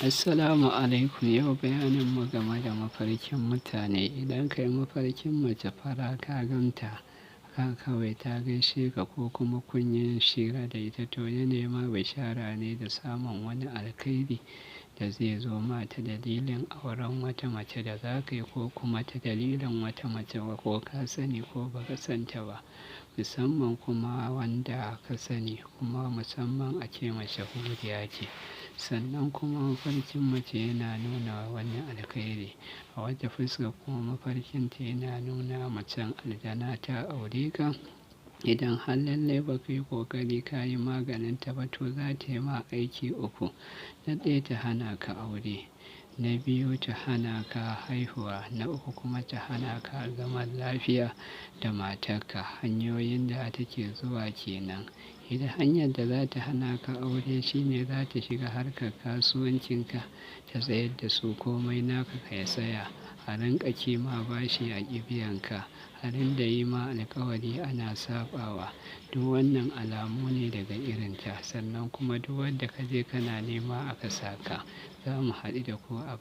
Assalamu alaikum. Yau bayanin mu game da mafarkin mutane. Idan kai mafarkin mace fara ka ganta, ka kawai ta gaishe ka ko kuma kun yi shira da ita, to ya nema bishara ne da samun wani alkhairi da zai zo ma ta dalilin auren wata mace da za ka yi ko kuma ta dalilin wata mace ko ka sani ko ba ka san ta ba. Musamman kuma wanda ka sani kuma musamman ace mashahuriya ce. Sannan kuma mafarkin mace yana nuna wani alkhairi. A wata fuska kuma mafarkinta yana nuna macen aljana ta aure ka. Idan har lallai ba ka yi ƙoƙari ka yi maganinta ba, to za ta yi ma aiki uku. Na ɗaya, ta hana ka aure. Na biyu, ta hana ka haihuwa. Na uku kuma ta hana ka zaman lafiya da matarka. Hanyoyin da take zuwa ke nan. Idan hanyar da za ta hana ka aure shine za ta shiga harkar kasuwancinka, ta tsayar da su komai naka ka ya tsaya. A rinƙa ci ma bashi a ƙi biyanka. A ringa yi ma alkawari ana saɓawa. Duk wannan alamu ne daga irinta. Sannan kuma duk wanda ka je kana nema aka saka, za mu haɗu da ku a.